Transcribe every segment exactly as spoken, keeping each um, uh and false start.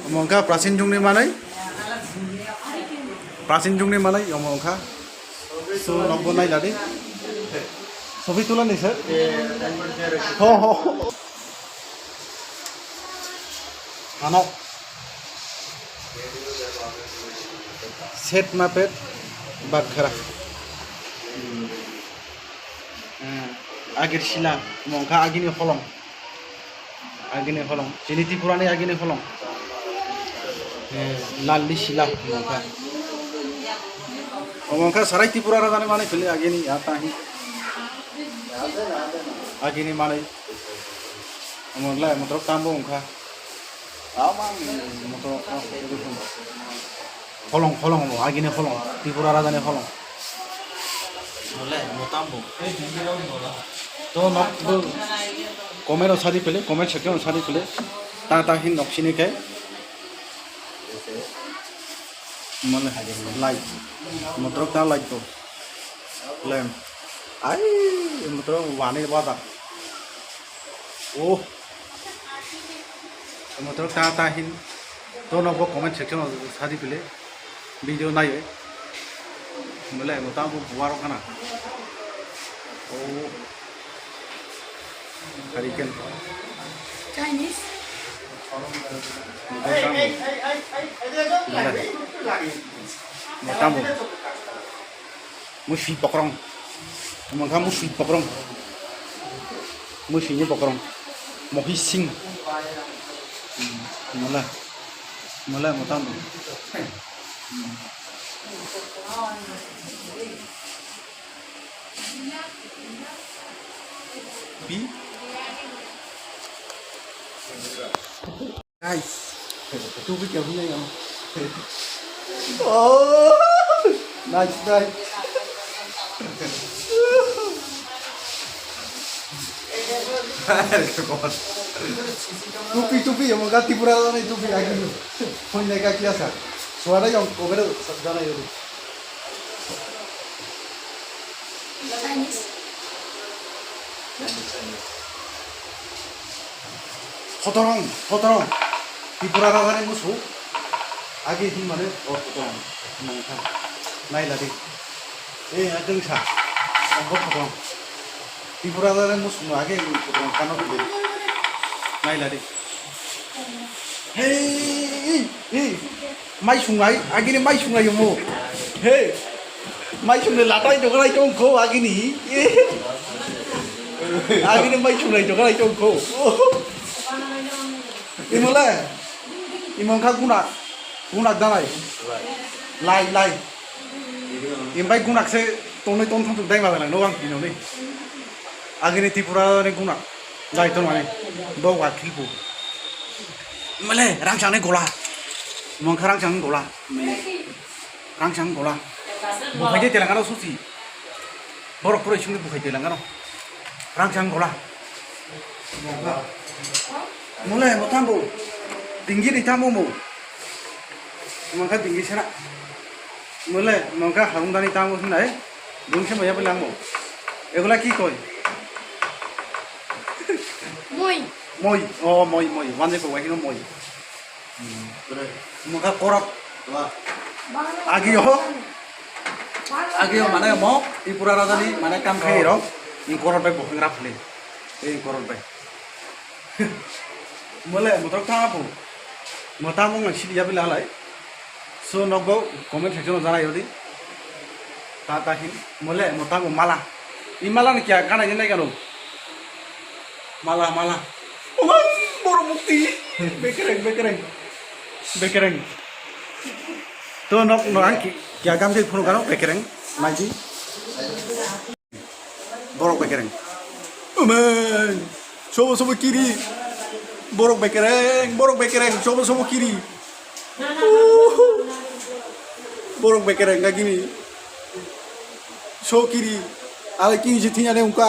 Omo wngkha prasin jugni manwi. Prasin jugni manwi omo wngkha. So, nokbo nailadi. Sobi tulani sir. Ho, ho. Ano. Set mapet bakhra. Hmm. Agir sila, omo wngkha agini holong. Agini holong. Chini Tripurani agini holong. Eh, lalni sila, omo wngkha. Omo wngkha sarai Tripura rajani manwi philwi agini, ya tahi. Agini manwi. Omo lai, motor tambo wngkha. Ama motor, holong, holong, omo, agini holong, Tripura rajani holong. Mole, motambo. To nok bo comment o sadi pele, comment section o sadi pele. Ta ta hin nok sini kai. Mole, like. Motor ta like to. Lem. Ai, motor wani bada. Oh. Motor ta ta hin. To nokbo comment section o sadi pele. Video nayo. Mole, motor bo buaro kana. Oh. Hurricane. Chinese. Motor ta bo. Mole. Motor bo. Musi bokrong. Mangkha musi bokrong. Musi ni bokrong. Mohit Singh. Mala. Mala motam. Pi. Guys, tubi kya huni ya? Oh, nice, nice. Tupi, tupi, yang mengganti pura ni tupi lagi. Huni ka kya sa? Suara yang kau kena sana ya. Chinese. Khotorong, khotorong. Tripura rajani musu. Agi hinmani o khotorong. Nangkha. Nailadi. Eh, adeng sa. Obo khotorong. Tripura rajani musu no agi khotorong kano kule. Nailadi. Hey, hey, hey. Mai sungnai, agini mai sungnai omo. He. Mai sungnai latai doganai tongkho agini. Agini mai sungnai doganai tongkho. Imole. Imong kha gunak. Gunak danai. Lai, lai. Imbai gunak se tongnai tongthang tuk dai ma ganang no ang pinoni. Agini Tripura ni gunak. Lai tongmani. Bo wa khipu. Male, rang changnai gola. Mong kha rang changnai gola. Rang changnai gola. Bukhai de telangano susi. Borok pura isungni bukhai telangano. Rang changnai gola. Mole, motambo. Dinggi ni tamo mo. Mong kha dinggi sera. Mole, mong kha harung dani tamo hinai. Bung se maya belangmo. Egola ki koi? Moi. Moi, oh, moi, moi. Wanje ko wahino moi. Mokha korok. Agio. Agio mane mo, Tripura rajani mane kam khai rok. Ni korok bai bokhang rap le. Ei korok bai. Mole, motor tamo. Motamong sidi yabi lalai. So, nokgo comment section o janai rodi. Ta, ta hin. Mole, motamong mala. I mala ni kya gana ni nai gano. Mala, mala. Oman, boro mukti. Bekereng, bekereng. Bekereng. To nok, nok ang ki, kya gam ke phunu gano, bekereng. Maji. Borok bekereng. Oman. Sobo sobo kiri. Borok bekereng, borok bekereng, sobo sobo kiri. Borok bekereng gagini. So kiri. Ale kini je thinyane ungka.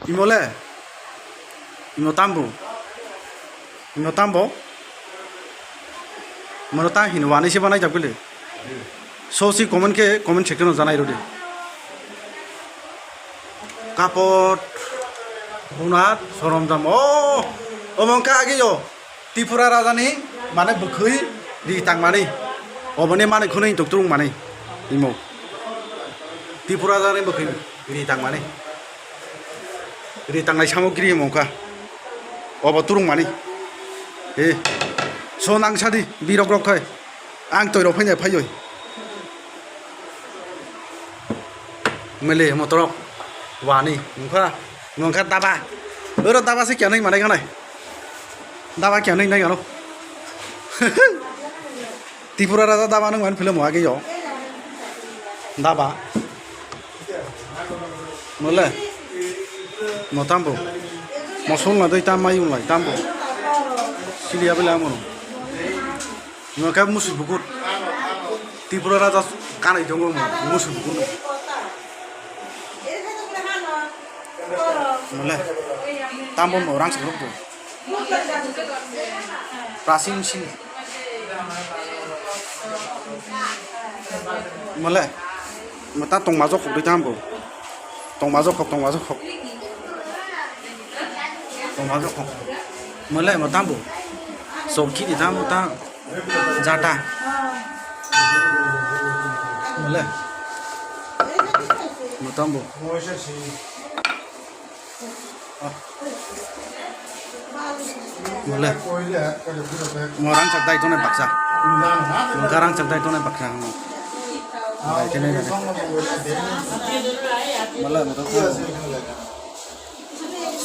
Imole. Imo tambo. Imo tambo. Mono ta hino wani se banai jak bile. So si comment khe comment section o janai rodi. Kapot. Bunat, soromjam. O, omo wngkha agi yo. Tripura rajani, mane, bwkhwi ri tangmani. Oboni manwi khwnwi tok turung mani. Imo. Tripura rajani bwkhwi ri tangmani. Ri tangnai samogri imo wngkha. Obo turung mani. E. So nang sadi, birok rok khai. Ang toirok phainai phaioi. Mele motorok wani wngkha, wngkha daba. Oro daba se kyanwi manai khanai. Daba kyanwi nai gano. Tripura raja daba nang man film age yo. Daba. Mole. Motambo. Mosol na doi tam mayung lai tambo. Sili abela amono. Nwng khe musu bukur. Tripura raja kanai tongo musu bukur. Mole. Tambo no rang sakrok bo. Prasin sin. Mole. Mata tongma jok khok doi tambo. Tongma jok khok, tongma jok khok. Tongma jok khok. Mole mo tambo. Sok kini tambo ta. Jata. Mole. Motambo. Mole. Mo rang chak dai tone baksa. Mo rang chak dai tone baksa. Dai tene dai. Mole, motambo.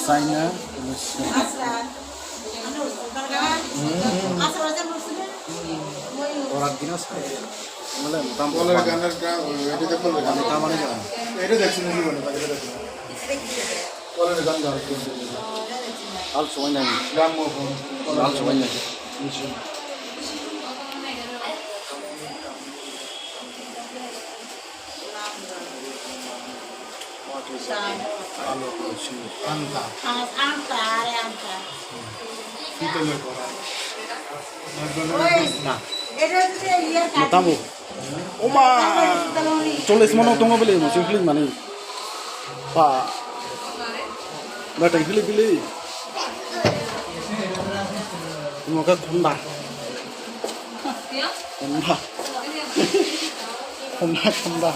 China, Russia. Hmm. Orat gina sa. Mole, motambo. Bole, ganar ka, ede de bole, ganar. Motambo ni jaga. Ede de sini bole, ede de sini. Bole, ganar ka. Al suwai nai. Ram mo. Al suwai nai. Anta. Anta, are anta. Motambo. Oma. Chollis mono tongo bele mo sing mani. Pa. Batai bili bili. Mo ka khonda. Khonda. Khonda, khonda.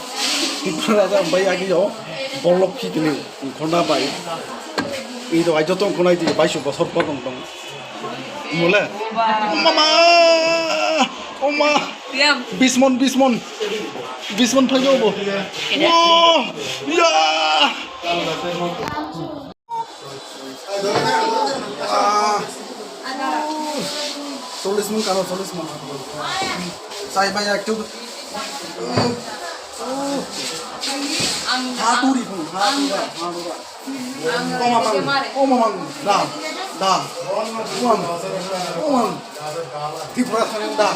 Tripura raja bai agi yo. Bolok phikini. Khonda bai. Ido ai joto khonai di bai su bosor pokon tong. Mole. Mama. Oma. Bismon, bismon. Bismon phayo bo. Wo. Ya. Ah. Chollis mon kano, chollis mon. Chai bai ektu. Ha turi phung, ha turi, ha turi. Oma mang, oma mang, da, da. Oma mang, oma mang. Tripura thani da.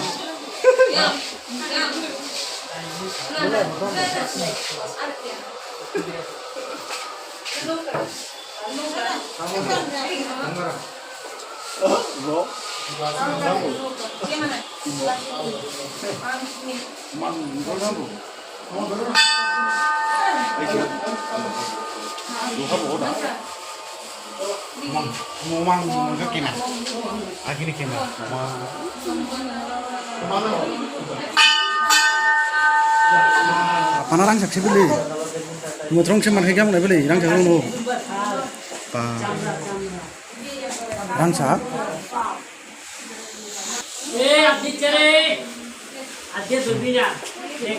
Mang, mang, mang, kena. Agini kena. Mang. Apana rang sak sibili. Motrong se mankhai gamna bili rang sak no. Pa. Rang sak.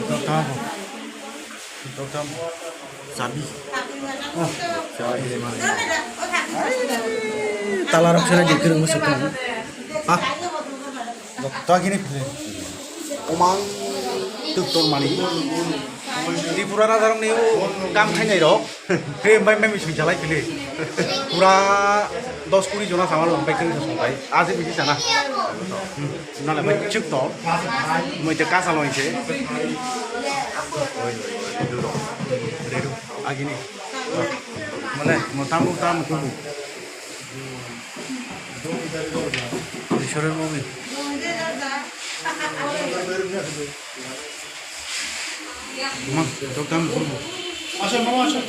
Dota bo. Dota bo. Chabi. Oh, chabi. Ai, tala rok sera jikir musu tong. Ah. Dota gini phile. Omang tuk tong mani. Tripura rajarokni o kam khainai rok. He, bai, bai, misui jalai pili. Pura dos kuri jona sama lo, bai, kiri song bai. Aje bisi sana. Hmm, nale bai, chuk to. Moi te kasa lo ise. Oi, oi, oi, duro. Redu, agini. Mane, mo tamu, tamu, kubu. Ishorer movie. Mang, dok tamu, kubu. Asal, mama, asal.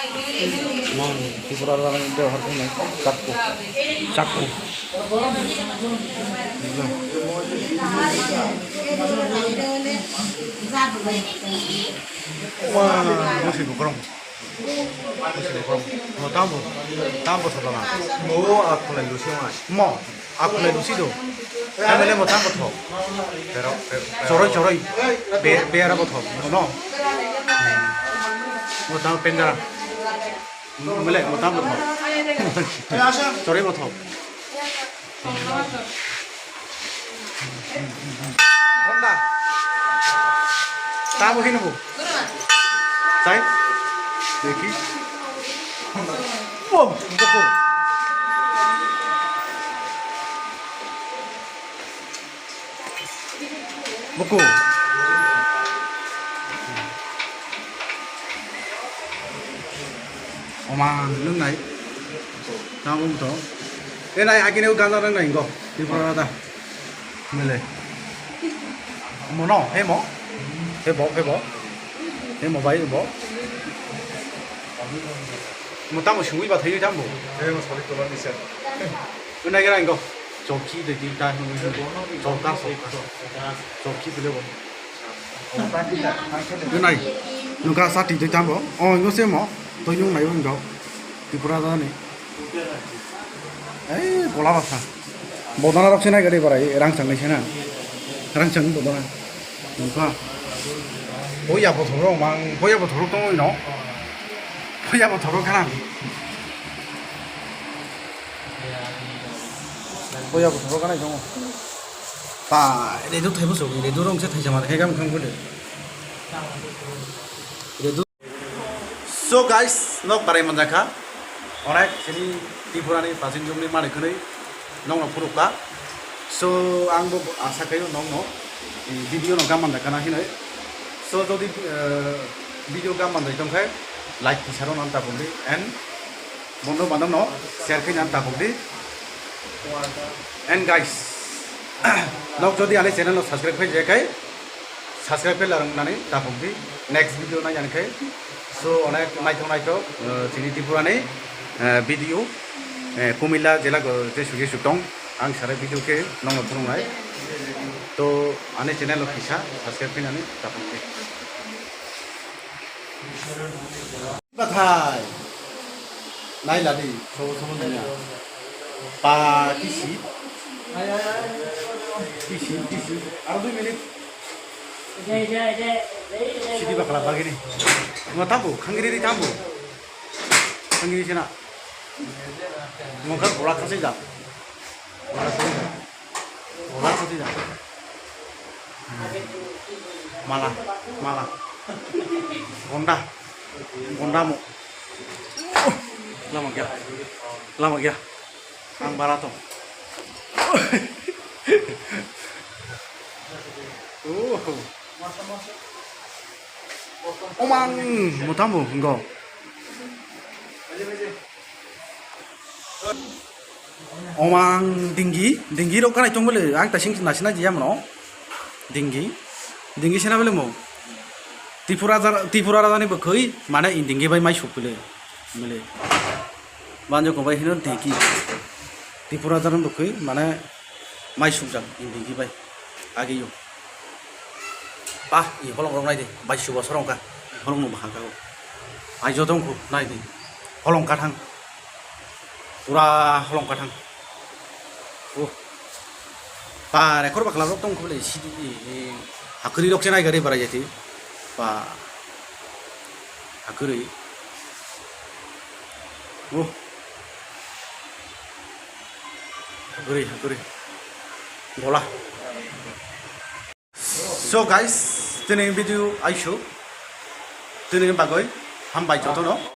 Mang Tripura rani de har kung nai chakku. Chakku. Wah, musi bukrong. Musi bukrong. Mo tambo. Tambo sabana. Mo akulai lusi mai. Mo. Akulai lusi do. Kamele mo tambo tho. Pero, pero, pero. Choroi, choroi. Be, be ara bo tho. No. Mo tambo pendara. Mele, mo tambo tho. Choroi bo tho. Honda. Tambo hino bo. Sai. Deki. Bom. Boko. Boko. Oma, nung nai. Tamo to. E nai, agini o gana nang nai go. Tripura da. Mele. Mo no, he mo. He bo, he bo. He mo bai bo. Mo tamo sungui ba thayu tamo. He mo sori to ni sen. Nung nai gana go. Chokhi de di ta. Chokha, chokha. Chokhi bile bo. Nai, nungka sa twi twi tambo. O, ingo se mo. Twi nung nai wngkha. Tripura da ni. Ei, bola basa. Bodona rok se nai gari barai, rang chang nai se na. Rang chang bodona. Nungka. Boya bothoro mang, boya bothoro tong no. Boya bothoro khana. Boya bothoro khana tongo. Ba, redu thaibo sok, redu rong se thaisa mar, hegam khang bole. Redu. So guys, nok barai manjakha. Onek sini Tripura ni pachin jumni mani khwnwi nokno phurukha. So ang bo asa khayo nokno video no gam manjakha na hinwi. So jodi, eh, video gam manjak tongkhe like kisa rw nan ta bumdi and Bondo bondo no share khe nang tabuk di. And guys, nok jodi ani channel no subscribe khai je khai subscribe khai larang nani tabuk di. Next video nai ani khai. So onek naithok naithok, eh, chini Tripura ni, eh, video, eh, Kumila jela go je sugi sutong ang sare video khe nong no phunung nai. To ani channel no kisa subscribe khai nani tabuk di. Bathai. Nai ladi, sobo sobo nanya. Pa kisi. Kisi, kisi. Aro dui minute. Sidi bakla bagini. Ngo tambo, khangiri ri tambo. Khangiri sina. Ngo kha bola khasi ja. Bola khasi ja. Bola khasi ja. Mala, mala. Gonda. Gonda mo. Lama gya. Lama gya. Ang bara to. Oh. Omang, mutambo, go. Omang dinggi, dinggi rok kanai tong bole, ang ta sing nasina jiya mano. Dinggi, dinggi sena bole mo. Tripura raja, Tripura raja ni bwkhwi, mane in dinggi bai mai suk bole. Bole. Banjo kong bai hino dinggi. Tripura raja ni bwkhwi, mane mai suk jak in dinggi bai. Agi yo. Pah, i holong rok nai di, bai suk bosor wngkha. Holong no bahang ka. Ai joto wngkhu, nai di. Holong kathang. Pura holong kathang. Oh. Pa rekhor bakla rok tong khule sidi, eh, eh, hakri rok se nai gari barai jati. Pa hakri. Oh. Hakri, hakri. Bola. So guys, tini video aisu. Tini bagoi hambai jotono.